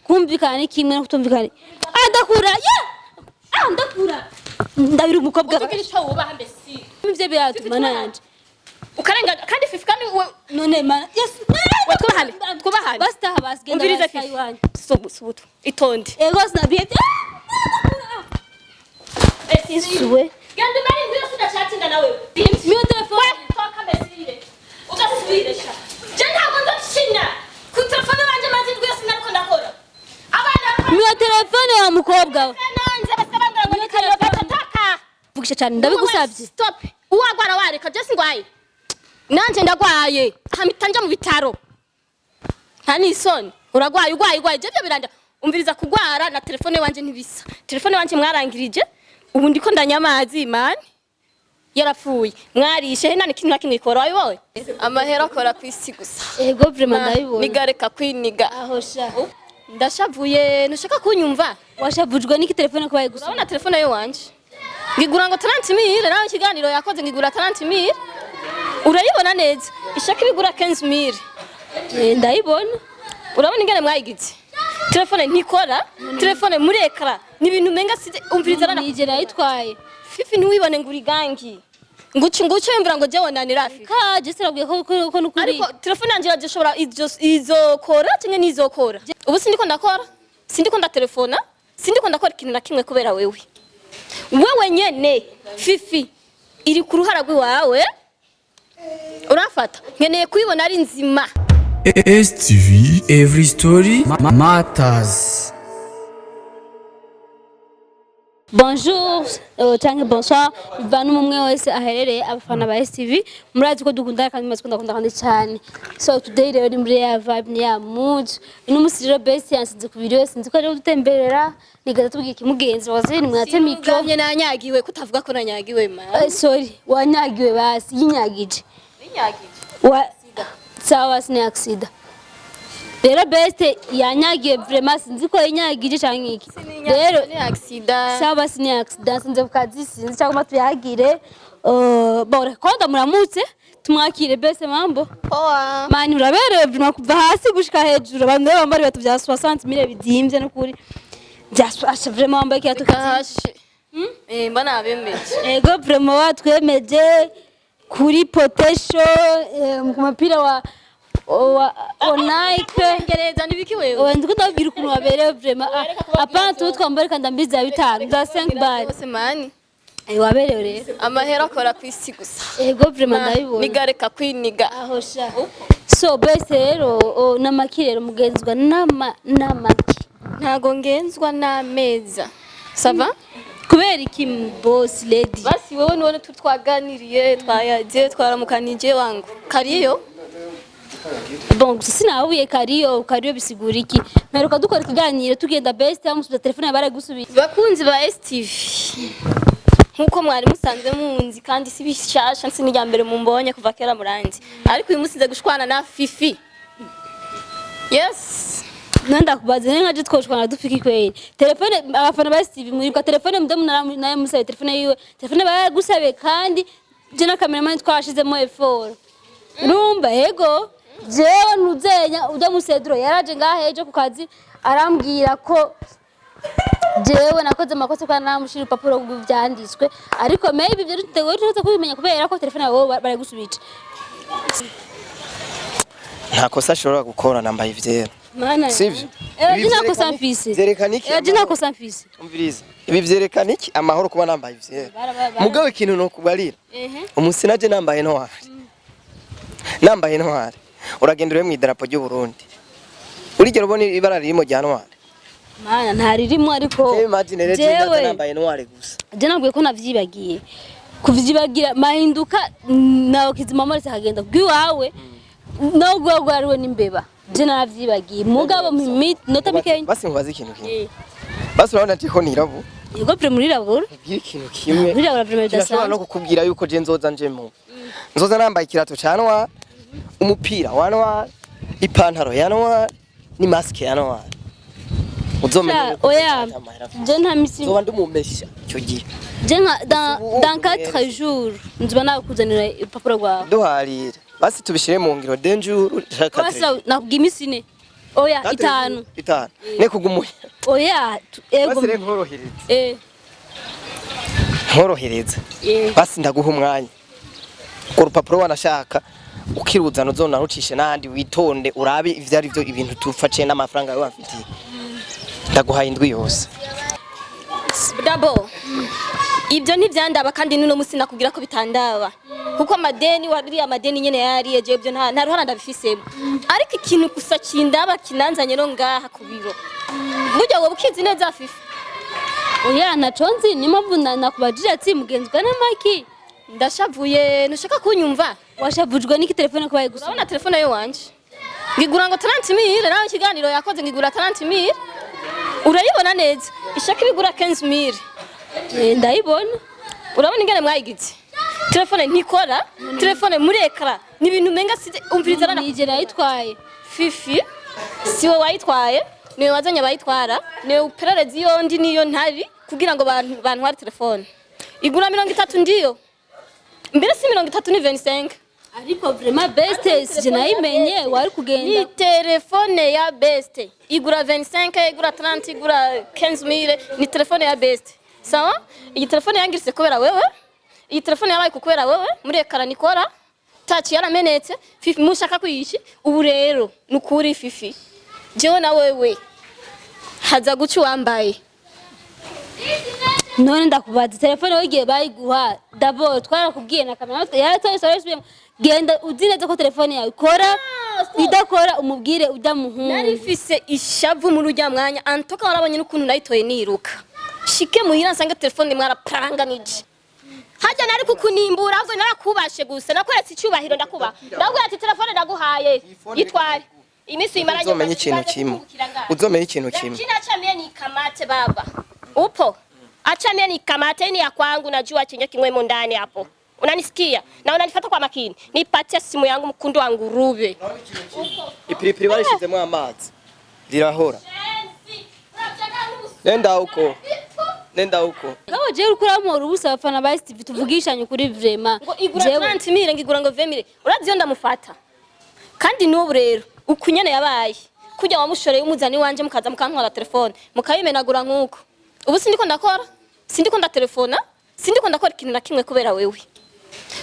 Kumvikana ni kimwe no kutumvikana. Ah, ndakura ya, ah, ndakura ndabira umukobwa. Utugira icyo wubaha mbese. Ivyo biratuma nanje ukarenga kandi Fifi, kandi None mana, yes. We, twubahane, twubahane. Basitaha, basigenda. Umviriza. Basitaha. Fifi. Iwanyu. Subutu, itonde. Ego, sinabihevye. Isuwe. Genda umare indwi yose udacatinga nawe. Miyo telefone. Toka mbesire, ugasubire sha. Je ntabwo nzokina ku telefone banje, maze indwi yose nariko ndakora abana. Miyo telefone wa mukobwa we. Nanze basabangura ngo ni kariyo gataka. Vugisha cyane, ndabigusabye. Stop, uwagwara wareka. Je singwaye, nanje ndagwaye, hamita nja mu bitaro. Nta n'isoni, uragwaye, ugwaye, ugwaye. Je byo biranja. Umviriza, kugwara na telefone wanje ntibisa. Telefone wanje mwarangirije, ubu ndiko ndanya amazi mani, yarapfuye, mwarishe he? Nta n'ikintu na kimwe ikora. Wabibonye, amahera akora ku isi gusa. Ego, vraiment, ndabibona. Nigareka kwiniga. Aho sha. Ndashavuye, ntushaka kunyumva. Washavujwe n'iki? Telefone kubaye gusa. Urabona telefone yo wanje ngigura ngo 30 mille, nawe ikiganiro yakoze ngigura 30 mille. Urayibona neza, ishaka ibigura 15 mille. Eh, ndayibona. Urabona ingene mwayigize telefone? Ntikora telefone muri écran, ni ibintu umenga size. Umviriza rana. Nije nayitwaye. Fifi, ntiwibone ngo uri gangi, ngucu ngucu wimvura ngo jewe nanira Fifi. Kaje sinabwiye ko nukuri. Ariko telefone yanje irashobora izokora cyangwa ntizokora. Ubu sindiko ndakora, sindiko ndatelefona, sindiko ndakora ikintu na kimwe kubera wewe. Wewe nyene Fifi, iri ku ruhara rw'iwawe. Urafata, nkeneye kuyibona ari nzima. STV Every Story Matters. Bonjour canke bonsoir, bivana umwe wese aherereye. Abafana ba STV, murazi ko dukunda kandi muzi ko ndakunda kandi cyane. So today rero ni muri ya vibe, ni ya mood. Uno musi rero best yansize ku biro, sinzi ko rero dutemberera nigaza tubwira ikimugenzi baze ni mwatse micro. Ugamye nanyagiwe, kutavuga ko nanyagiwe ma. Sorry, wanyagiwe, basi yinyagije. Ninyagije. Wa sawa, basi ni accident. Rero best yanyagiwe, vraiment sinzi ko yinyagije canke iki rero. Ni accident. Sawa, basi ni accident. Sinzi ku kazi, sinzi cyangwa tuyagire. Bon, reka kwanza muramutse, tumwakire. Bese, mambo? Poa. Mani, uraberewe vraiment kuva hasi gushika hejuru. Abantu rero bambara ibintu bya 60 mille bizimvye, n'ukuri bya asha, vraiment wambaye ikirato kizimvye. Kahashe. Eh, mbona abemeje. Ego, vraiment watwemeje kuri potential ku mupira wa Nike. Ngereza nibiki wewe? Oya, ndiko ndababwira ukuntu waberewe vraiment. Apana tuba twambara kandambizi za bitanu, za 5 bari. Bose mani. Eh, waberewe rero. Amahera akora ku isi gusa. Ego, vraiment, ndabibona. Nigareka kwiniga. Aho sha. So bese rero n'amaki rero mugenzwa n'amaki? Ntago ngenzwa n'ameza, ça va? Kubera iki, boss lady? Basi wowe none twaganiriye, twayagiye, twaramukanije wangu kariyo. Bon, gusa sinahuye kariyo. Kariyo bisigura iki? Mperuka dukora ikiganiro tugenda, best yamusubiza telefone baragusubira. Bakunzi ba STV, nkuko mwari musanzwe munzi, kandi si bishasha, nsi n'irya mbere mumbonye, kuva kera muranzi, ariko uyu munsi nze gushwana na Fifi, yes. Nanda kubaza nka je twoshwana dufiki kweli? Telefone, abafana ba STV mwibuka telefone mudamu naye musabe telefone yiwe, telefone baragusabe, kandi je na cameraman twashizemo effort. Urumva, ego, jewe ntuzenya ujya musedro yaraje ngaha ejo ku kazi, arambwira ko jewe nakoze amakosa kandi namushira urupapuro rw'ivyanditswe, ariko maybe ibyo tutewe tuza kubimenya kubera ko telefone yawe baragusubije. Nta kosa ashobora gukora, nambaye ivyera. Mana. Sivyo? Eh, Ibi je nakosa vyerekana iki? mfise. Vyerekana iki? Eh, je nakosa mfise. Umviriza, ibi vyerekana iki? Amahoro kuba nambaye ivyera. Mugabo ikintu nokubarira, umusi naje nambaye ntwari, nambaye ntwari, uragenda ure mw'idarapo ry'u Burundi, urigera ubona ibara ririmo rya ntwari? Mana, ntaririmo, ariko Imagine rero jewe jewe nambaye ntwari gusa. Je nabwiye ko navyibagiye, kuvyibagira mahinduka nawe kizima amaraso akagenda bw'iwawe nawe gwagwariwe n'imbeba. Je naravyibagiye, mugabo nota mikenya. Basi nkubaze ikintu kimwe basi. Urabona ati ko nirabu? Yego, pre murirabura. Nkubwire ikintu kimwe. Murirabura vraiment. Kirashobora no Bidasanzwe. kukubwira yuko je nzoza nje mu nzoza nambaye ikirato ca noir, umupira wa noir, ipantaro ya noir ni masque ya noir, uzomenya yuko Oya. nta mahera mfise. Je nta misi. Nzoba ndumumesha icyo gihe. Je nka dans Ubu dans 4 jours nzoba nakuzanira urupapuro rwawe. Duharira basi, tubishire mu ngiro denjuru. Basi nakubwiye imisi 4. Oya, 5. 5 ne kugumuye. Oya, ego. Basi rero nkorohereza. Nkorohereza. Basi ndaguha umwanya, urwo rupapuro wanashaka ukiruzana, uzona rucishe n'ahandi, witonde urabe ivyo ari byo, ibintu tufaciye n'amafaranga yawe wamfitiye. Ndaguhaye indwi yose. Dabo, ibyo ntibyandaba, kandi n'uno musi nakubwira ko bitandaba, kuko amadeni wariya amadeni nyene yariye, jewe ibyo nta ruhara ndabifisemo. Ariko ikintu gusa kindaba kinanzanye no ngaha ku biro, burya wowe ukizi neza, Fifi? Oya, ntaco nzi, niyo mpamvu nakubajije ati mugenzwa n'amaki. Ndashavuye, ntushaka kunyumva. Washavujwe n'iki? Telefone ko bayigusaba? Urabona telefone yo wanje ngigura ngo 30 mille, nawe ikiganiro yakoze ngigura 30 mille. Urayibona neza, ishaka ibigura 15 mille. Eh, ndayibona. Urabona ingene mwayigize telefone, ntikora telefone muri écran, ni ibintu umenga size. Umviriza rana. Nije nayitwaye. Fifi, siwe wayitwaye, niwe wazanye abayitwara, niwe uperereza iyo ndi niyo ntari kugira ngo bantware telefone igura 30. Ndiyo mbere si 30, ni 25. Ariko vraiment best sije nayimenye, wari kugenda. Ni telefone ya best, igura 25, igura 30, igura 15 mille, ni telefone ya best. Sawa, iyi telefone yangiritse kubera wewe, iyi telefone yabaye kubera wewe, muri écran nikora, touch yaramenetse. Fifi, mushaka kuyishi ubu rero nukuri. Fifi, jewe na wewe haza guca uwambaye. None ndakubaza, telefone wigiye bayiguha, d'abord twarakubwiye na kamera yaratoye sore, genda uzi neza ko telefone yawe ikora. Idakora umubwire ujya muhungu. Nari mfise ishavu muri ujya mwanya, antoka warabonye n'ukuntu nayitoye niruka, shike muhira nsanga telefone mwaraparanganije. Hajya nari kukunimbura, ahubwo narakubashe gusa nakweretse icyubahiro, ndakuba ndabwira ati telefone ndaguhaye, yitware iminsi uyimaranye. Uzomenya ikintu kimwe, uzomenya ikintu kimwe. Lakini acha mie nikamate baba. Upo? Acha mie nikamate, ni ya kwangu, najua chenye kimwemo ndani hapo. Unanisikia? Na unanifuata kwa makini. Nipatie simu yangu, mkundu wa nguruwe. Ipiripiri barishizemo amazi rirahora. Nenda huko, nenda huko. Kabo jewe uriko uramora ubusa. Abafana ba STV, tuvugishanye ukuri vraiment. Ngo igura Jewe 30 mille, ngigura ngo 20 mille. Urazi iyo ndamufata. Kandi n'ubu rero ukunyene yabaye. Kujya wamushoreye umuzani wanje, mukaza mukantwara telefone, mukayimenagura nkuko. Ubu sindiko ndakora, sindiko ndatelefona, sindiko ndakora ikintu na kimwe kubera wewe.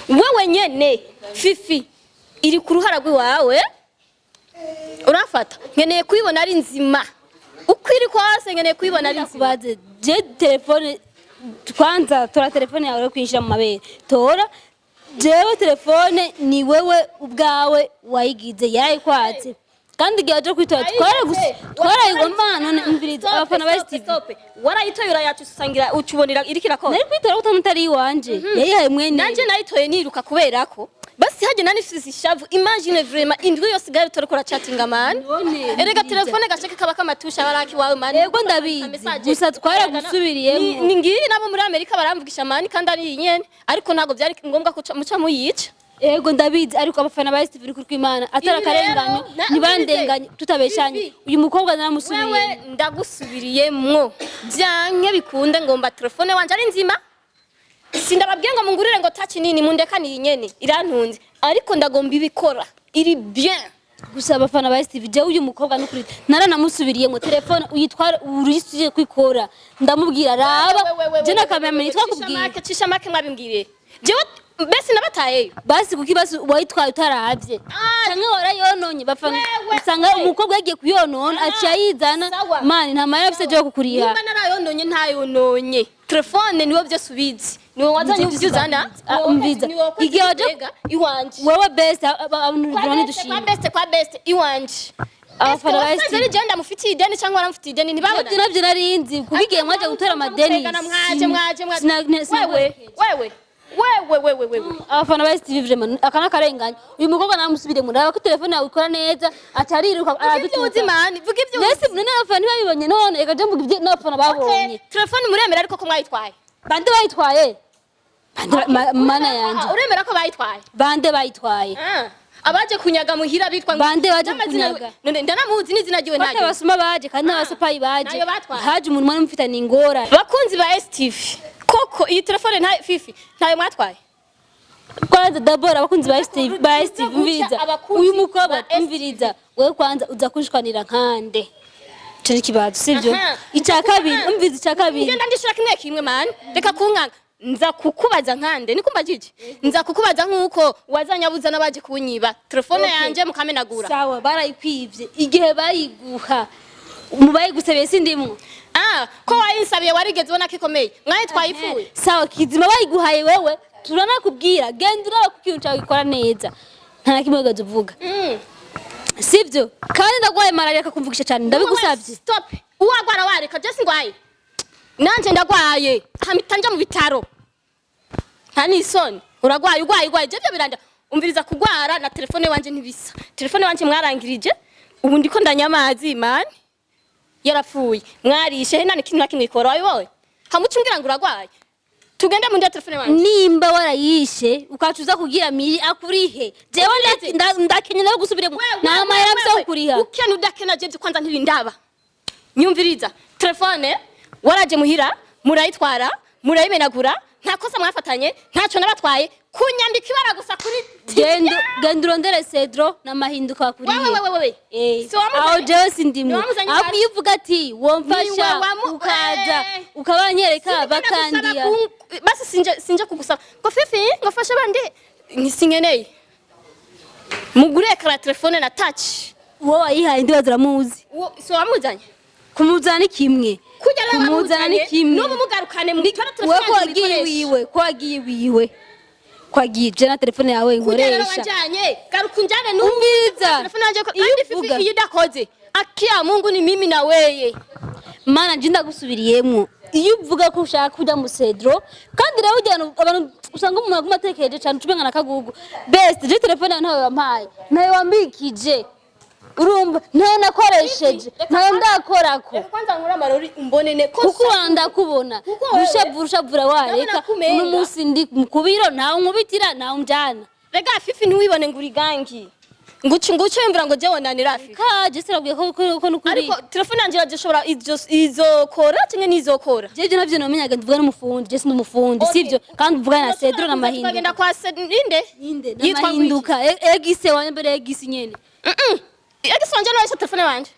Wewe nyene Fifi, iri ku ruhara rw'iwawe. Urafata, nkeneye kuyibona ari nzima. Uko iri kose nkeneye kuyibona ari nzima. Ndakubaze, je telefone, kwanza tora telefone yawe kwinjira mu mabere, tora. Jewe telefone ni wewe ubwawe wayigize, yarayikwatse, kandi igihe waje kwitora twarayigomba. None umviriza, abafana ba STV. Warayitoye, urayacu usangira ucubonera iriko irakora. Nari kwitora gutanu utari iwanje, yayihaye mwene. Nanje nayitoye niruka kubera ko basi haje nani mfise ishavu. Imagine vraiment indwi yose igari utoriko chatting, man. None, Erega umviriza. telefone gasheke kaba kamatusha baraki wawe, man. Yego, ndabizi. Gusa twaragusubiriyemo. Ni ngiyi nabo muri Amerika baramvugisha, man, kandi ari nyene, ariko ntago byari ngombwa ko muca muyica. Ego, ndabizi, ariko abafana ba STV, kuri kwimana atari Ibi rero, akarenganyo, ntibandenganye tutabeshanye. Fifi. Uyu mukobwa naramusubiriye. Wewe ndagusubiriyemwo, byanke bikunde ngomba telefone wanje ari nzima. Sindababwiye ngo mungurire ngo touch nini, mundeka ni nyene irantunze, ariko ndagomba ibikora iri bien. Gusa abafana ba STV, jewe uyu mukobwa nukuri naranamusubiriyemo, telefone uyitwara urisuye kwikora, ndamubwira raba je na cameraman twakubwiye. Cisha make, mwabimbwiriye jewe mbese nabatayeyo? Basi kuko ibasi wayitwaye utaravye Ah. canke warayononye, bafana Wewe, usanga wewe. umukobwa yagiye kuyonona, aciye ayizana. Sawa. Mani nta mahera afise jewe kukuriha. Nimba narayononye, ntayononye, telefone niwe byose ubizi, niwe wazanye Nivyo ivyo uzana. Ah, umviza. Igihe waje- iwanje Wewe best abantu kwa vraiment best, kwa dushima. best, kwa best iwanje. Abafana ba Eske STV. wasanze ari jewe ndamufitiye ideni cyangwa waramufitiye ideni? Ntibabona. Navyo narinzi kuko igihe mwaje gutora amadeni Mwaje mwaje mwaje. Wewe, wewe, wewe, wewe, wewe. Abafana ba STV, vraiment aka n'akarengane. Uyu mukobwa namusubire, muraba ko telefone yawe ikora neza, atariruka. Vuga ibyo uzi, man, vuga ibyo uzi. Nese none abafana ntibabibonye? None reka je mvuga ibyo n'abafana babonye. Okay, telefone muremera ariko ko mwayitwaye? Bande bayitwaye? Bande mana yanje. Uremera ko bayitwaye? Bande bayitwaye? Ah, abaje kunyaga muhira bitwa ngo- Bande baje n'amazina kunyaga? None ndanamuzi n'izina ryiwe. Bate Ntaryo. abasuma baje kandi n'abasopayi baje. Nayo batwaye. Haje umuntu mwari mufitanye ingorane. Bakunzi ba STV, koko iyi telefone nta Fifi ntayo mwatwaye? Kwanza d'abord abakunzi ba Steve, ba Steve, Guca umviriza. Abakunzi Uyu mukobwa, ba STV. umviriza wewe kwanza, uza kunshwanira nkande? Ico ni ikibazo, sivyo? Aha. Icya kabiri, umviriza, icya kabiri. Ngenda ndishura kimwe kimwe, man, reka kunkanga. Nza kukubaza nkande? Niko mbajije, nza kukubaza nkuko wazanyabuza n'abaje kunyiba telefone Okay. yanje mukamenagura. Sawa, barayikwivye. Igihe bayiguha, mu bayigusabeye sindimwo. Ah, ko wayinsabiye, warigeze ubona ko ikomeye? Mwaye twayipfuye. Sawa, kizima bayiguhaye wewe, turanakubwira genda uraba ko ikintu cyawe gikora neza, nta na kimwe wigeze uvuga. Sivyo? Kandi ndagwaye malaria, akakumvugisha cyane, ndabigusabye. Stop. Uwagwara wareka, je singwaye, nanje ndagwaye, hamita nja mu bitaro. Nta n'isoni, uragwaye, ugwaye, ugwaye, je byo biranda. Umviriza, kugwara na telefone wanje ntibisa. Telefone wanje mwarangirije, ubu ndiko ndanya amazi, man, yarapfuye, mwarishe he? Nta n'ikintu na kimwe ikora, wabibonye? Hamuca umbwira ngo uragwaye. Tugende mu ndi ya telefone wanje. Nimba warayishe, ukaca uza kugira miri akurihe, jewe ndakenye nawe gusubiremo, nta mahera mfise yo kuriha. Ukena udakena, je kwanza ntibindaba. Nyumviriza, telefone waraje muhira murayitwara, murayimenagura, nta kosa mwafatanye, ntaco nabatwaye, kunyandika ibara gusa kuri. Genda, genda urondere Cedro n'amahinduka bakurihe. Wewe, wewe, wewe. Eh, Si wamuzanye? aho jewe sindimwo. Ni wamuzanye Ahubwo iwacu? iyo uvuga ati womfasha, Ni ukaza, Eh. ukabanyereka Siniko ndagusaba. bakandiya. Basi sinje kugusaba ngo fifi ngo fashe bandi, ntisinkeneye. Mugure écran telefone na touch. Uwo wayihaye ndibaza uramuzi. Si wamuzanye? Kumuzana ni kimwe. Kujya rero Kumuzana ni wamuzanye, kimwe. n'ubu mugarukane mutore We telefone ko yanjye wagiye muyikoreshe. wiwe, ko wagiye wiwe, ko wagiye je na telefone yawe Kujya rero nkoresha. wanjanye, garuka unjane n'ubu. Umviriza. Telefone yanjye Iyo kandi fifi, uvuga. iyo udakoze akia Mungu ni mimi na weye. Mana, nje ndagusubiriyemwo, iyo uvuga ko ushaka kuja mu Cedro, kandi rero ujyana abantu, usanga umuntu aguma atekereje cane, ucumenga na kagugu. Best, je telefone yawe ntawe wampaye, ntawe wambikije, urumva, ntayo nakoresheje, ntayo ndakorako. Reka kwanza nkure amarori umbone ne ko. Kuko ndakubona. Kuko wewe- Ushavura, ushavura, wareka. Ndabona kumenga. Uno munsi ndi ku biro, ntawe nkubitira, ntawe unjana. Rega fifi, ntiwibone ngo uri gangi, ngucu ngucu yumvira ngo jewe nanira fifi. Kaje sinabwiye ko nukuri. Ariko telefone yanjye irashobora izokora kimwe n'izokora. Jeje navyo namenyaga mvuga n'umufundi, je sindi umufundi. Okay. Sivyo? Kandi mvuga na Cedro na Tukagenda Mahinduka. kwa ninde? Ninde? Yitwa Na Mahinduka, egise wanje mbere, egise nyene. Egise wanje nawe telefone wanje.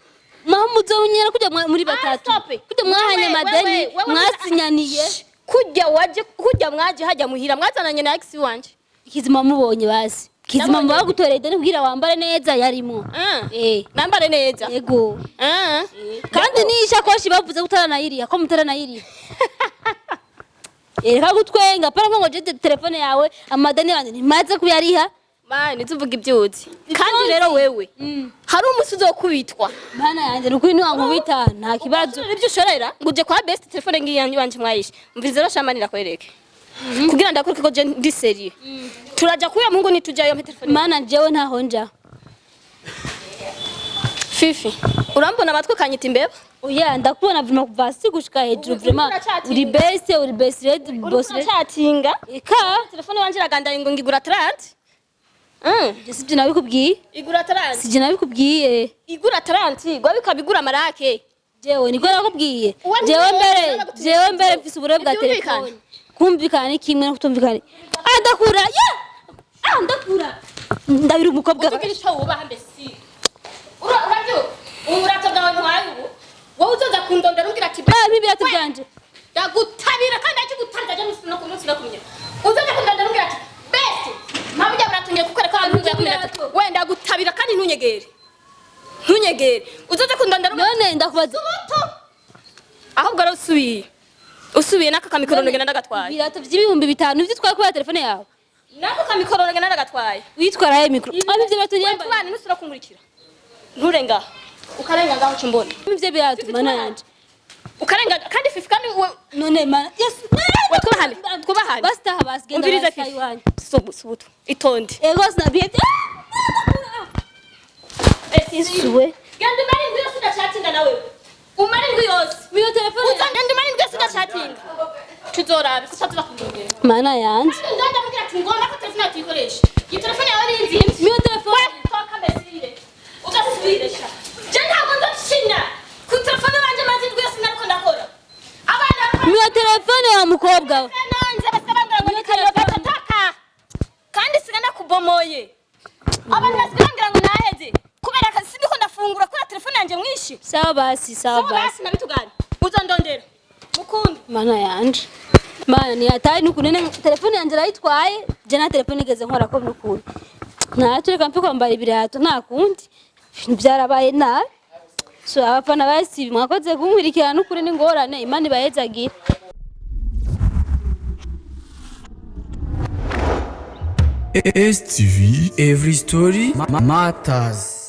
Muzonyera kujya muri batatu. Stop. Kujya mwahanye Wewe, amadeni, wewe, wewe, mwasinyaniye. Kujya waje, kujya mwaje hajya muhira, mwazananye na ex wanje. Kizima mubonye basi, kizima. Nabonye. Mubagutoreye ideni kugira wambare neza yarimo. Eh. Nambare neza. Yego. Kandi n'ishakoshi bavuze ko utaranayiriha, ko mutaranayiriha. Reka gutwenga para ngo je telefone yawe, amadeni yanjye ntimaze kuyariha. Mani, tuvuga ibyuzi kandi rero wewe hari umunsi uzokubitwa. Mana yanjye, ni ukuri ntiwankubita, nta kibazo. Ibyo ushorera ngo uje kwa best, telefone ngiyi yanjye wanje mwayishe. Umviriza rero, shamanira kwereke kugira ndakwereke ko je ndi sérieux. Turaja kuya Mungu, nitujayo mpe telefone. Mana, jewe ntaho nja. Fifi, urambona amatwi ukanyita imbeba. Oya, ndakubona vraiment kuva hasi gushika hejuru, vraiment Uracatinga. uri best, uri best red boss red. Uracatinga. Eka. Telefone wanje iragandaye ngo ngigura 30. Je sibyo nabikubwiye. Igura 30. Sibyo nabikubwiye. Igura 30 gwa bikabigura marake. Jewe niko nakubwiye. Uwa Jewe ntiwumva, mbere, naragutumye. jewe mbere mfise uburyo bwa Ntibyumvikana. telefone. Kumvikana ni kimwe no kutumvikana. Ah, ndakura ya, ah, ndakura, ndabira umukobwa. Utugira icyo wubaha mbese. Urabyo uburato bwawe ntwaye ubu, wowe uzoza kundondera umbwira ati Ah, n'ibirato byanje. Ndagutabira kandi akigutabira je no kumunsi no kumenya. Uzoza kundondera umbwira ati best, mpamvu buratungiye kukwereka ko abantu kumenya, wenda gutabira kandi ntunyegere, ntunyegere, uzoza kundondera umbwira. None ndakubaza. Subuto ahubwo rero usubiye, usubiye n'aka kamikoro ngenda ndagatwaye. Ibirato by'ibihumbi 5 nivyo utwaye kubera telefone yawe? N'aka kamikoro ngenda ndagatwaye. Witwara ayo mikoro, ah, ivyo birato nyambaye. Tubane, nusura kungurikira, nturenga, ukarenga ngaho uca umbona. Ivyo birato, mana yanje. Ukarenga kandi fifi, kandi None mana, yes. We twubahane, twubahane. Basitaha, basigenda. Umviriza. Basitaha Fifi. iwanyu. Subuto, itonde. Ego, sinabihevye. Isuwe. Genda umare indwi yose udacatinga nawe, umare indwi yose. Miyo telefone. Uzagenda umare indwi yose udacatinga, tuzorabe kuko tuza kundongera. Mana yanje. Kandi ndanda kugira ati ngomba ko telefone yawe tuyikoresha, iyi telefone yawe ni nziza. Miyo telefone. We toka mbesire, ugasubire sha, je ntabwo nzakina ku telefone banje maze indwi yose nariko ndakora abana. Miyo telefone wa mukobwa we. Nanze basabangura ngo ni kayo gatataka. Urabomoye. Abantu basigaye bambwira ngo naheze kubera akazi, sindiko ndafungura kubera telefone yanje mwishi. Sawa basi, sawa Sawa basi. basi, nabitugane uzondondera mukundi. Mana yanje, mana ni hatari nukuntu telefone yanje arayitwaye. Je na telefone igeze nkora ko nukuntu ntacyo, reka mpe kwambara ibirato, nta kundi, ibintu byarabaye nabi. So abafana ba Steve, mwakoze kunkurikirana n'ukuri, n'ingorane, Imana ibahezagira. STV Every Story Matters.